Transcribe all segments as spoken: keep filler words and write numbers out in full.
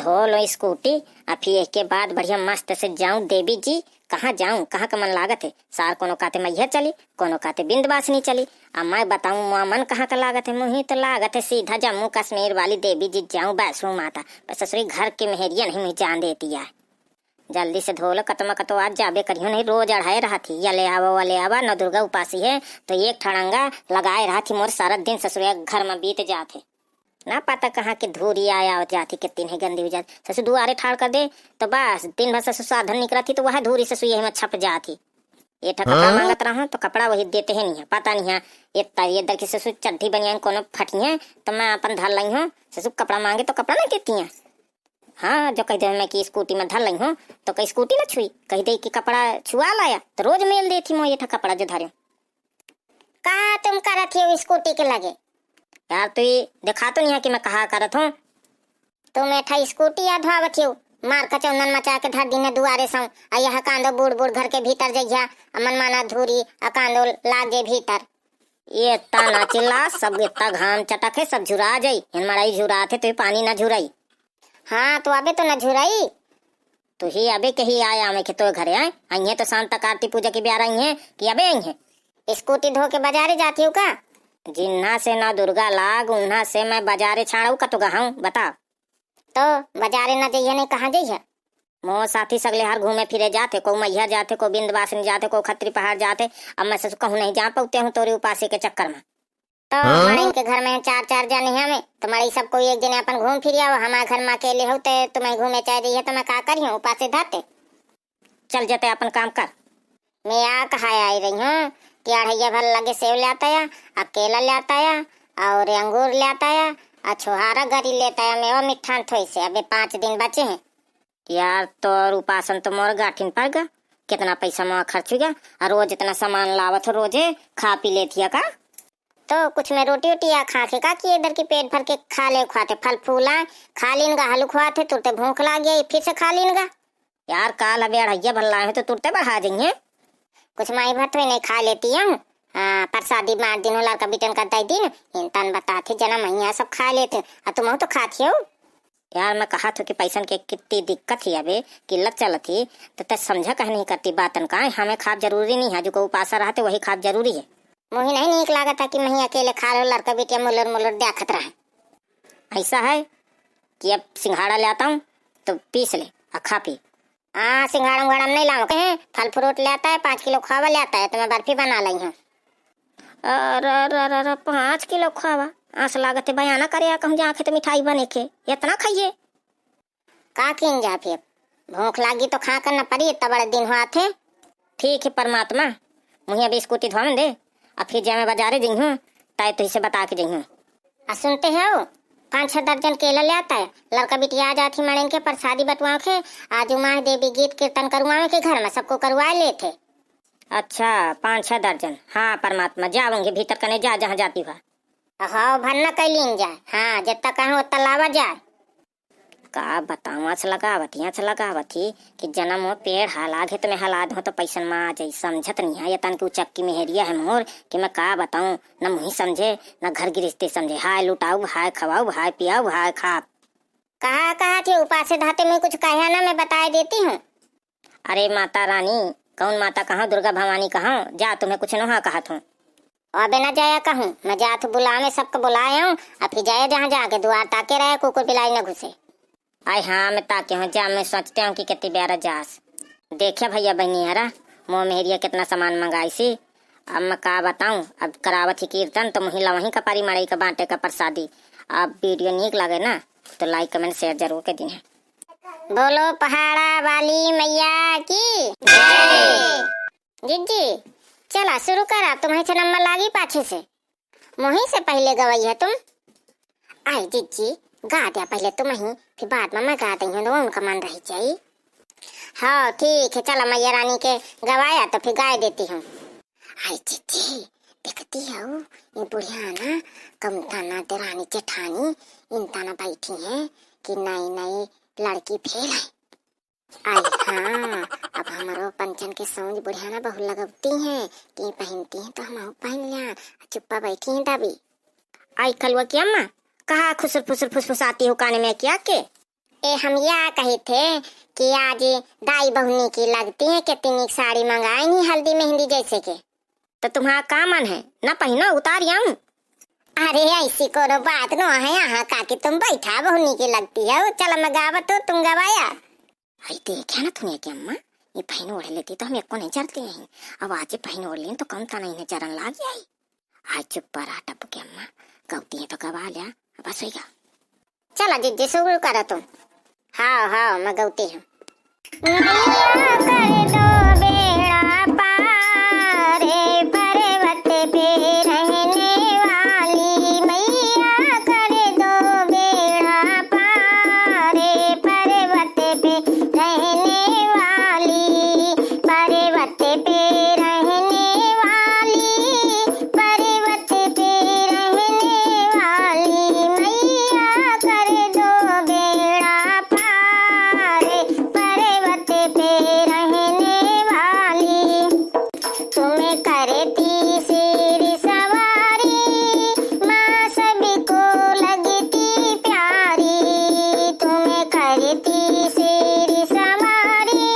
धो लो स्कूटी, आ फिर एक के बाद बढ़िया मस्त से जाऊं देवी जी। कहाँ जाऊं, कहाँ का मन लागत है? सार कोनो काते मैहर चली, कोनो काते बिंदवासिनी चली। अब मैं बताऊं मुआ मन कहाँ का लागत है, मुही तो लागत है सीधा जम्मू कश्मीर वाली देवी जी जाऊं, वैष्णो माता। बस ससुरी घर के मेहरिया नहीं मुझे जान देती है। जल्दी से धो लो, कतमा कतो आज जाबे करियो, नहीं रोज अढ़ाए रहत ही, या ले आवा, वा ले आवा, नौ दुर्गा उपासी है, तो एक ठड़ंगा लगाए रहत ही, मोर सारा दिन ससुरे घर में बीत जात है। ना पता कहाँ के धूरी आया हो जात ही, कितनी है गंदी हो जात। ससुर दुआरे ठाड़ कर दे, तो बस दिन भर ससुर साधन निकलत ही, तो वह धूरी ससुर यही में छप जात ही। ये ठा कपड़ा हाँ? मांगत रहो, तो कपड़ा वही देते हैं नहीं है, पता नहीं है। ये तर-, ये दर की ससुर चड्ढी बनियान कोनो फटी है, तो मैं अपन धर लई हूँ। ससुर कपड़ा मांगे तो कपड़ा नहीं देती हैं। हाँ, जो कह दे मैं कि स्कूटी में धर लई हूँ, तो कहीं स्कूटी ना छुई, कह दे कि कपड़ा छुआ लाया, तो रोज मेल देती मोये ठा कपड़ा जो धरे। का तुम करत हो स्कूटी के लगे? यार, तू ही देखा तो नहीं है कि मैं कहा करत हूँ। तुम एठा स्कूटी या धोवत हो, मार कचौंदन मचा के धर दीने दुआरे सौ, आ यह कांदो बूढ़ बूढ़ घर के भीतर जइहा, आ मनमाना धूरी, आ कांदो लाग जाए भीतर। ये तना चिल्ला, सब इतना घाम चटक है, सब झुरा जाई। इन मड़ई झुरात है, तो ये पानी ना झुराई। हाँ, तो अबे तो ना झुराई। तो ही अबे कही आया, मैं के तो घरे आए, अइहे तो शाम तक आरती पूजा के ब्यारा अइहे कि अबे अइहे? स्कूटी धो के बाजारे जाती हो का? जिन्हा से ना दुर्गा लाग, उन्हा से मैं बाजारे छाड़ू का तो गहाऊं, बता। तो बाजारे ना जइहे, नहीं कहाँ जइहे? मोर साथी सगले हर घूमे फिरे जात है, को मैहर जात है, को बिंदवासिनी जात है, को खत्री पहाड़ जात है। अब मैं ससुर कहूँ नहीं जा पौते हूँ तोरे उपासे के चक्कर में। तो हाँ? मड़ई के घर में चार चार जने हैं हमें, तो मड़ई सब कोई एक जने अपन घूम फिर आओ, हमारे घर में अकेले हो तो तुम्हें घूमे चाहे जइहे तो मैं का करियो उपासे धरते। चल जते अपन काम कर। मैं आ कहा आई रही हूँ कि अढ़ैया भर लगे सेव ले आता या, आ केला ले आता या, और अंगूर ले आता या, आ छोहारा गरी ले आता या, मेवा मिठान थोई से, अबे पाँच दिन बचे हैं। यार, तोर उपासन तो मोर गाठिन पर गा, कितना पैसा मोर खर्च हुई गा, और रोज इतना सामान लावत हो, रोजे खा पी लेत हिया का? तो कुछ में रोटी ओटी या खा के का किए, इधर की पेट भर के खा ले खुआते, फल फूल आए, खा लीन गा, हलू खुआते, तुरते भूख लाग गई, फिर से खा लीन गा। यार, काल अबे अढ़ैया भर लाए हो तो तुरते बढ़ा जइहे। कुछ माई भात हुई नहीं खा लेती हूँ। हाँ, प्रसादी बांट दिन हो, लड़का बिटन का दे दिन, इन तन बताते जना मैया सब खा लेते, आ तुम तो खाती हो। यार, मैं कहा थो कि पैसन के कितनी दिक्कत ही अबे, किल्लत चलत ही, तो ते समझा कह नहीं करती बातन का, हमें खाब जरूरी नहीं है, जो को उपासा रहते वही खाब जरूरी है। मुही नहीं नीक लागत है कि मही अकेले खा लो, लड़का बिटिया मुलर मुलर देखत रहे। ऐसा है कि अब सिंघाड़ा ले आता हूँ, तो पीस ले, आ खा पी। हाँ, सिंघाड़ा उंघाड़ा हम नहीं लाओ, कहे फल फ्रूट ले आता है, पाँच किलो खोवा ले आता है, तो मैं बर्फी बना लाई हूँ। अरे, अरे, अरे, अरे, पाँच किलो खोवा? आस लागत है बयाना करे, आ कहूँ जा आखे तो मिठाई बने के, इतना खाइए। का कीन जा फिर? भूख लागी तो खा कर न पड़ी, इतना बड़ा दिन हुआ थे। ठीक है परमात्मा, मुझे अभी स्कूटी धोवन दे, अब फिर जब मैं बाजारे जइहूँ, ताए तुझसे बता के जइहूँ। आ सुनते हो, पाँच छह दर्जन केला ले आता है, लड़का बिटिया आ जात ही मड़न के प्रसादी बटुआ के, आज उमा देवी गीत कीर्तन करवावे के घर में सबको करवा लेते। अच्छा, पाँच छह दर्जन। हाँ परमात्मा, जाऊंगी भीतर कने, जा जहाँ जाती हुआ। हाँ, भर न कैलीन जाए। हाँ, जितना कहें उतना लावा जाए। का बताऊँ, अस लगावत ही, अस लगावत ही कि जनम हो पेड़ हला घे, तुम्हें हला दो तो पैसन में आ जाई। समझत नहीं है ये तन की उचक्की मेहरिया है मोर कि मैं का बताऊँ, न मुही समझे, न घर गृहस्थी समझे। हाय लुटाऊ, हाय खवाऊ, हाय पियाऊ, हाय खाप। कहा, कहा थी उपासे धाते में कुछ कहा ना, मैं बताए देती हूँ। अरे माता रानी, कौन माता कहो, दुर्गा भवानी कहो, जा तुम्हें कुछ नोहा कहत हूँ। अबे न जाया कहूँ, मैं जात हूँ बुलावे, सबको बुलाए हूँ, अब फिर जाया जहाँ जाके दुआर ताके रहे, कुकुर बिलाई न घुसे। आय हाँ, मैं ताके हूँ, जा, मैं सोचते हूँ कि कितनी प्यारा जास। देखिया भैया बहनी हरा, मोह मेहरिया कितना सामान मंगाई सी। अब मैं का बताऊँ, अब करावत ही कीर्तन तो मुही लवही का पारी मड़ई का बांटे का प्रसादी। अब वीडियो नीक लगे ना तो लाइक कमेंट शेयर जरूर कर दी। बोलो पहाड़ा वाली मैया की जय। जिज्जी, चला शुरू करा, तुम्हें से नंबर लागी पाछे से। मुही से पहले गवई है तुम। आई जिज्जी, गा द्या पहले तुम ही, फिर बाद में मैं गा दई हूँ, तो उनका मन रह जाई। हाँ ठीक है, चला मैया रानी के गवाया तो फिर गाय देती हूँ। आई जिज्जी, देखती हऊ, ये बुढ़िया ना, कम ताना देरानी जेठानी, इन ताना बैठी हैं कि नई नई लड़की फेल है। आई हाँ, अब हमरो पंचन के समझ बुढ़िया ना बहुत लगवती हैं कि पहनती हैं तो हम पहन लिया, चुप्पा बैठी हैं दाबी। आई कलुआ की अम्मा, कहा खुसुर फुसुर फुसफुसाती हो काने में क्या के? ए, हम या कही थे कि आज दाई बहुनी की लगती है, कितनी साड़ी मंगाई नहीं हल्दी मेहंदी जैसे के। तो तुम्हारा का मन है, ना पहिनो, उतार आऊं? अरे, ऐसी कोनो बात नो है, यहाँ का कि तुम बैठा बहुनी की लगती है। चल, मैं गावत हूँ, तुम गवाया। आई देखे ना तूने कि अम्मा, ये पहिन ओढ़ लेती तो हम एको नहीं चढ़ती नहीं। अब आज ये पहिन ओढ़ लेन तो कम तना इन्हें चरण लाग जाई। आई चुप पर आ टप के अम्मा, गौती है तो गवा लिया, बस होइगा। चला जिज्जी, शुरू करा तुम। हाँ, हाँ, मैं गौती हूँ। मैया कर दो बेड़ा पार, पर्वत पे रहने वाली। मैया कर दो बेड़ा पार, पर्वत पे रहने वाली। पर्वत पे रहने वाली, पर्वत पे रहने वाली। मैया कर दो बेड़ा पार, पर्वत पे रहने वाली। तुम करती शेर सवारी, माँ सबको लगती प्यारी। तुम करती शेर सवारी,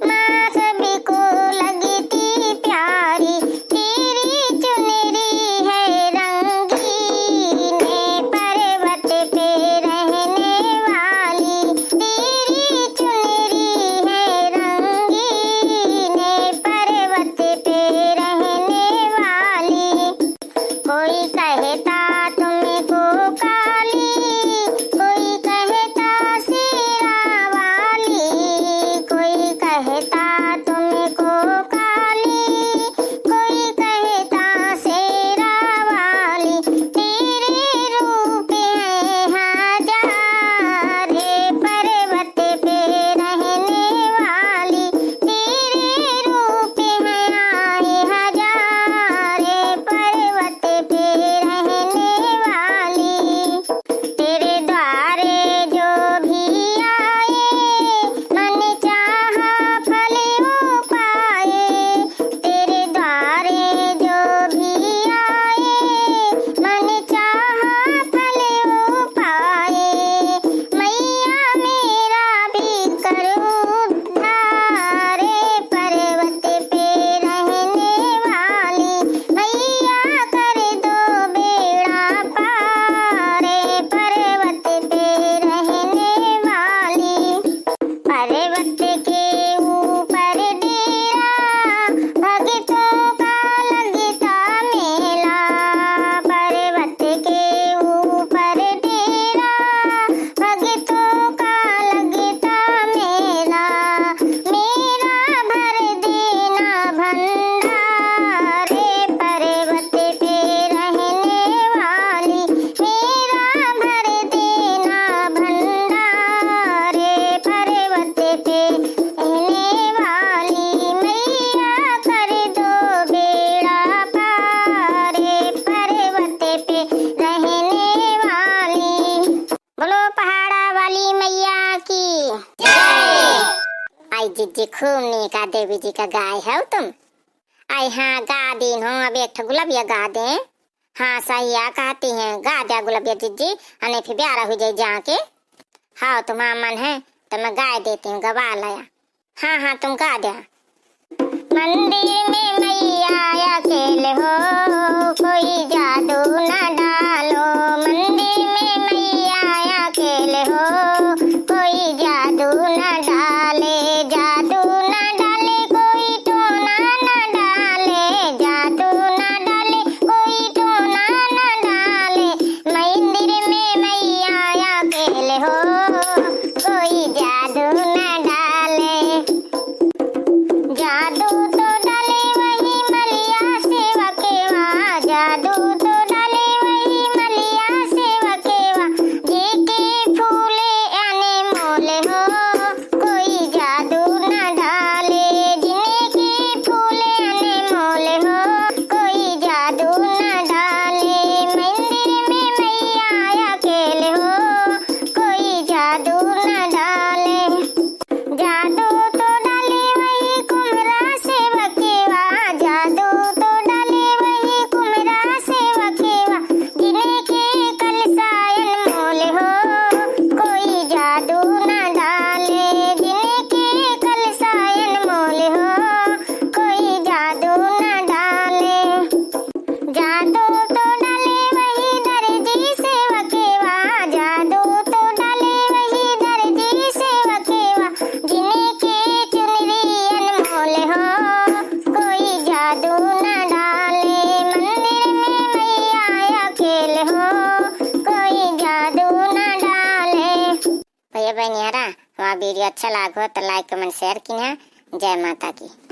माँ सबको लगती प्यारी। तेरी चुनरी है रंगीन, पर्वत पे रहने वाली। तेरी चुनरी है रंगीन, पर्वत पे रहने वाली। कोई कहता तुमको काली, कोई कहता शेरा वाली, कोई कहता तुमको काली, कोई कहता शेरा वाली। तेरे रूप हैं हजार, पर्वत पे रहने वाली। तेरे रूप हैं आए हजार, पर्वत पे रहने वाली। तेरे द्वारे जो भी आए, मन चाहा फल वो पाए। तेरे द्वारे जो भी आए, मन चाहा फल वो पाए। मैया मेरा भी करो उद्धार, पर्वत पे रहने वाली। मैया कर दो बेड़ा पार, पर्वत पे रहने वाली। पर्वत के ऊपर डेरा, भक्तों का लगता मेला। पर्वत के ऊपर डेरा, भक्तों का लगता मेला। मेरा भर देना भंडार, पर्वत पे रहने वाली। मेरा भर देना भंडार, पर्वत पे रहने वाली। मैया कर दो बेड़ा पार, पर्वत पे रहने वाली। बोलो पहाड़ा वाली मैया की जय। आई जिज्जी, खूब नीका देवी जी का गाय हो तुम। आई हाँ, गा दीन हो, अब एक ठो गुलबिया गा दे। हाँ, सही है, कहती हैं, गा द्या गुलबिया जिज्जी, अने फिर ब्यारा हुई जाए जाके। हाँ, तुम्हारा मन है तो मैं गाय देती हूँ, गवा लया। हाँ, हाँ, तुम गा द्या। मंदिर में मैया अकेले हो, कोई जादू ना डालो। मंदिर में मैया अकेले हो, कोई जादू ना डाले। जादू ना डाले, कोई टोना ना डाले। जादू ना डाले, कोई टोना ना डाले। मंदिर में मैया अकेले हो, कोई जादू ना डाले। जादू तो डाले वही मलिया सेवकेवा, जादू तो डाले वही मलिया सेवकेवा, जेके फूले अनमोल हो, कोई जादू ना डाले। जिनके फूले अनमोल हो, कोई जादू ना डाले। मंदिर में मैया अकेले हो, कोई जादू ना डाले। जादू तो डाले वही कुम्हरा सेवकेवा, जादू तो डाले वही कुम्हरा सेवकेवा, जिनके कलसा अनमोल हो, कोई जादू बहिनिहरा, हमार video अच्छा लागो तो like, comment, share किन्हा। जय माता की।